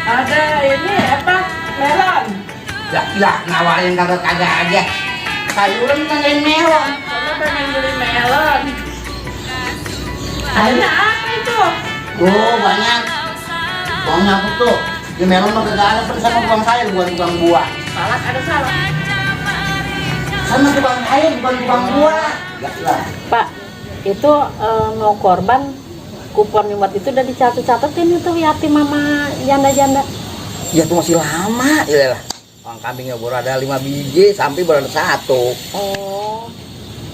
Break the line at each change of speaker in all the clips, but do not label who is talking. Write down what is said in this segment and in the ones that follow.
Ada ini apa? Melon.
Ya, nawarin kagak aja. Sayuran pengen melon.
Kamu pengen beli melon. Ada apa itu?
Oh, banyak. Banyak tuh. Di melon mah kagak ada sama tukang sayur, bukan tukang buah.
Salak ada salak.
Sama tukang sayur, bukan tukang buah. Enggak lah.
Pak, itu mau korban kupon buat itu udah dicatat-catatin itu yatim mama janda-janda.
Ya tuh masih lama, ya lah. Orang kambingnya baru ada 5 biji, sampai baru ada 1.
Oh,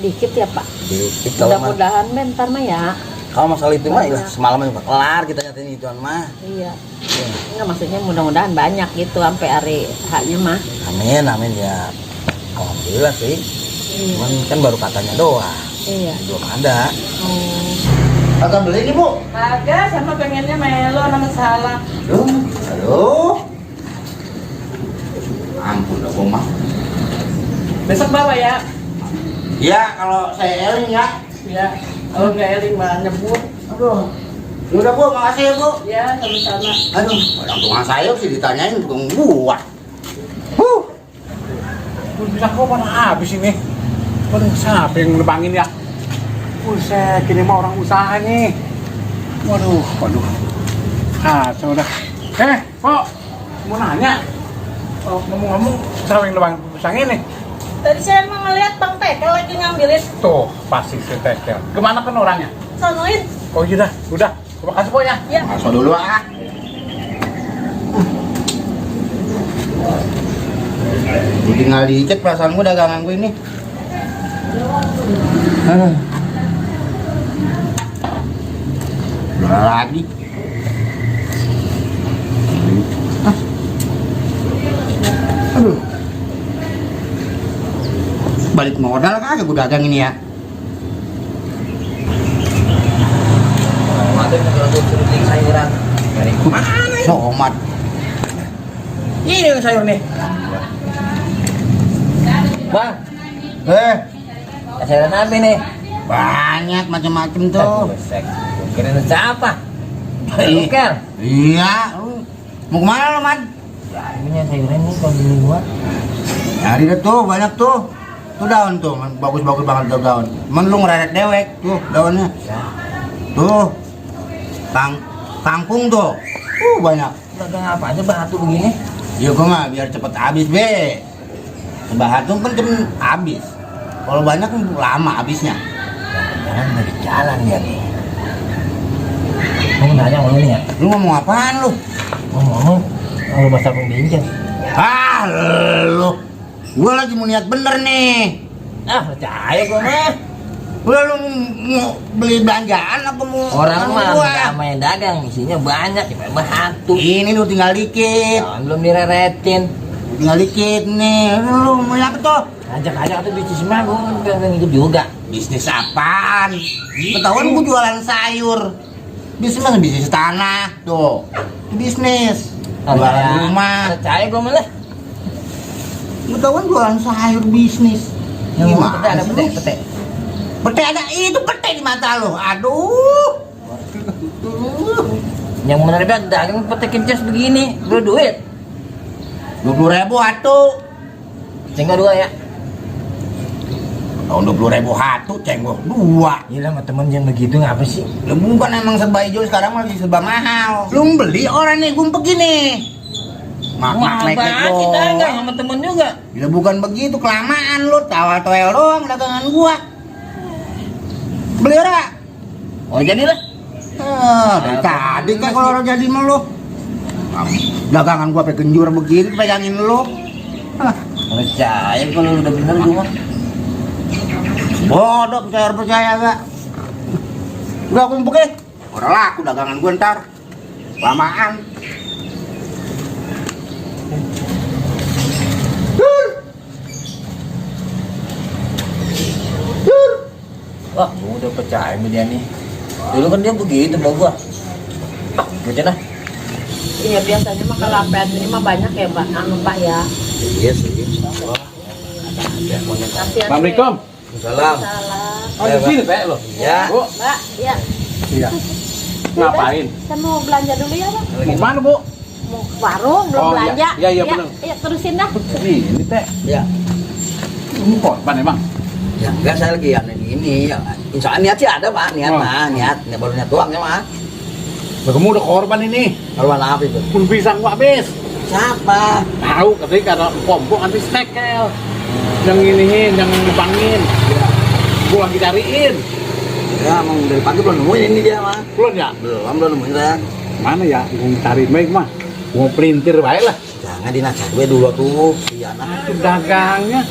dikit ya Pak.
Dikit kalau mah.
Mudah-mudahan bentar mah ya.
Kalau masalah itu mah, ya
Banyak.
semalam juga kelar kita nyatain ituan mah.
Iya. Enggak maksudnya mudah-mudahan banyak gitu sampai hari haknya mah.
Amin, amin ya. Alhamdulillah sih.
Iya.
Cuman kan baru katanya doang.
Iya.
Belum ada.
Oh.
Kagak beli nih, Bu.
Kagak, sama pengennya melon sama salak.
Aduh. Ampun dah gua mah.
Besok bawa ya.
Ya, kalau saya eling ya.
Ya. Kalau nggak eling mah nyebut.
Aduh. Yaudah, Bu, makasih ya, Bu.
Ya, sama-sama.
Aduh, orang tukang sayur sih ditanyain tukang buah.
Bisa kok mana habis ini? Waduh, siapa yang nebangin ya? Buset, ini mah orang usaha nih. Waduh. Sudah. Kok mau nanya? Oh, ngomong-ngomong, siapa yang nebangin pisang ini?
Tadi saya mau ngeliat Bang Tekel lagi ngambilin.
Tuh, pasti si Tekel. Kemana kan orangnya?
Sonoin.
Oh iya dah, udah. Terima kasih Po ya.
Ya.
Masuk dulu ah. Gue tinggal dicek perasaan gue dagangan gue ini. Udah lagi. Aduh. Balik modal kagak gue dagang ini ya.
Ada yang kalau suruh beli sayuran dari mana?
Somat.
Ini yang sayur nih. Bang, sayuran apa nih?
Banyak macam-macam tuh.
Buset, kira siapa? Bukan.
Iya. Mau kemana lo, Man?
Ya, ini sayuran nih kalau beli gua.
Nyari deh tuh, banyak tuh. Tuh daun tuh, Man. Bagus-bagus banget tuh daun. Man lu ngereret dewek tuh daunnya.
Ya.
Tuh. Kangkung tuh. Banyak.
Dagang apa aja batu begini?
Ya gua mah biar cepet habis, Be. Sebahatu kan cepet habis. Kalau banyak kan lama habisnya.
Jangan dari jalan dia nih. Mau nanya sama lu nih ya?
Lu ngomong apaan lu?
Ngomong, kalau bahasa pembinjam.
Ah, lu. Gua lagi mau niat bener nih.
Ah, percaya gua mah.
Udah lu mau beli belanjaan apa mau
Orang mah
gua?
sama yang dagang, isinya banyak, ya batu.
Ini lu tinggal dikit.
Jangan belum direretin.
Tinggal dikit nih. Lu mau apa tuh?
Ajak-ajak tuh bisnis mah gua pengen ikut juga.
Bisnis apaan? Ketahuan gua jualan sayur. Bisnis mah bisnis tanah tuh. Bisnis. Jualan rumah.
Percaya gua malah.
Ketahuan jualan sayur bisnis.
Yang
Gimana
pete ada
sih
pete,
lu?
pete.
Pete ada itu pete di mata lo. Aduh.
Yang benar dagang pete kencas begini, gua duit.
20.000 atuh.
Tinggal 2 ya.
Tahun 20.000 hatu cenggok 2.
Gila sama temen yang begitu ngapa sih?
Lu bukan emang serba hijau sekarang lagi serba mahal. Lu beli orang nih gumpek gini. Mak naik
sih dagang sama temen juga.
Ya bukan begitu, kelamaan lu tawal-tawel doang dagangan gua. Beli ora?
Oh jadilah.
Dari tadi kan kalau orang jadi sama lu. Dagangan gua sampai genjur begini pegangin lu.
Percaya kalau udah bener gua mah.
Bodoh percaya gak? Udah gumpek ya. Udah laku dagangan gua ntar. Lamaan.
Wah, gua udah percaya sama dia nih. Dulu kan dia begitu sama gua. Gitu dah.
Iya biasanya mah kalau apel ini mah banyak ya Pak, Pak ya.
Iya sih.
Assalamualaikum.
Salam.
Salah.
Oh, di sini Pak lo.
Ya.
Bu,
Mbak, ya.
iya. Ngapain?
Saya mau belanja dulu ya Pak.
Mau kemana Bu?
mau ke warung belum
Oh,
belanja.
iya, bener.
Iya, terusin dah.
Ini teh,
Ya.
ini korban emang.
Ya enggak, saya lagi ini ya. Insya Allah niat sih ada Pak, niat
Oh.
mah, niat baru niat doang ya Mas.
Nah, kamu udah korban ini.
Korban apa itu?
Pun pisang gua habis.
Siapa?
Tahu ketika ada pompong anti stekel. Yang iniin, yang dibangin. Gua lagi cariin.
Ya emang dari pagi belum nemuin ini dia Mas.
Belum ya?
Belum nemuin saya.
Mana ya? Gua cari baik mah. Gua pelintir baik lah.
Jangan dinasih gue dulu tuh. Iya nah.
Itu dagangnya.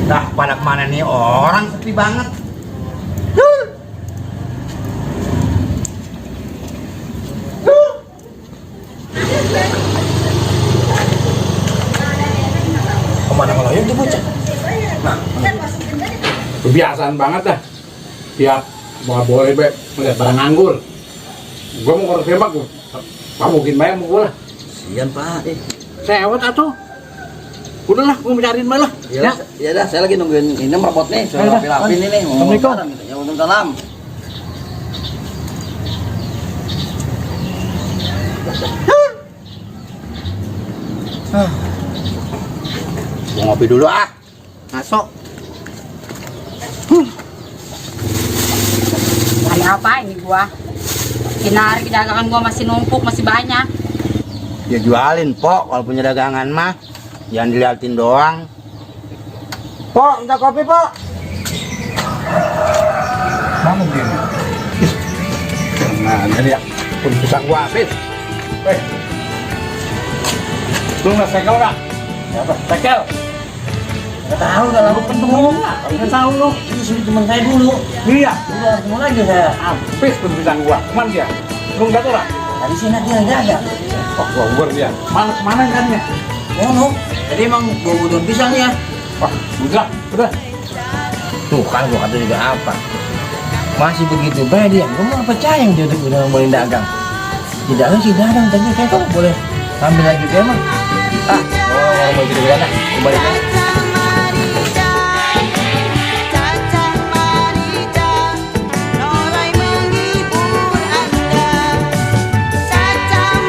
Dah pada kemana nih orang sepi banget.
Kemana kalau yang bocah?
Kebiasaan banget dah. Tiap mau boleh be melihat barang nganggur. Gua mau ngurus tembak gua. Kamu mungkin bayar mau gua lah.
Sian Pak.
Sewot atuh. Udahlah, gua mau cariin malah.
Ya, ya dah, saya lagi nungguin ini merpot nih, saya
Ayo dah.
rapi-rapi ini nih.
Assalamualaikum.
Ya, waalaikumsalam. Gua ngopi dulu ah. Masuk.
Hari apa ini gua? Kinari dagangan gua masih numpuk, masih banyak.
Ya jualin, Pok, kalau punya dagangan mah. Jangan diliatin doang. Pok, minta kopi, Pok.
Mana dia? Nah, jadi ya. Pun pisang gua habis. Weh. Lu nggak sekel nggak?
Siapa?
Sekel.
Nggak tahu dah lalu ketemu.
Nggak tahu lu.
Ini sudah teman saya dulu.
Iya.
Udah ketemu lagi saya.
Habis pun pisang gua. Kemana dia? Lu nggak tahu lah?
Tadi sih dia jaga.
Oh, gua dia. Mana kemana ikannya?
Ngono. Jadi emang gua butuh pisangnya.
Wah, udah.
Tuh kan gua kata juga apa? Masih begitu baik dia. Gua mau percaya dia tuh udah boleh dagang. Tidak ada sih dagang, tapi kayak kau boleh ambil lagi dia mah. Ah, mau gitu kan? Kembali.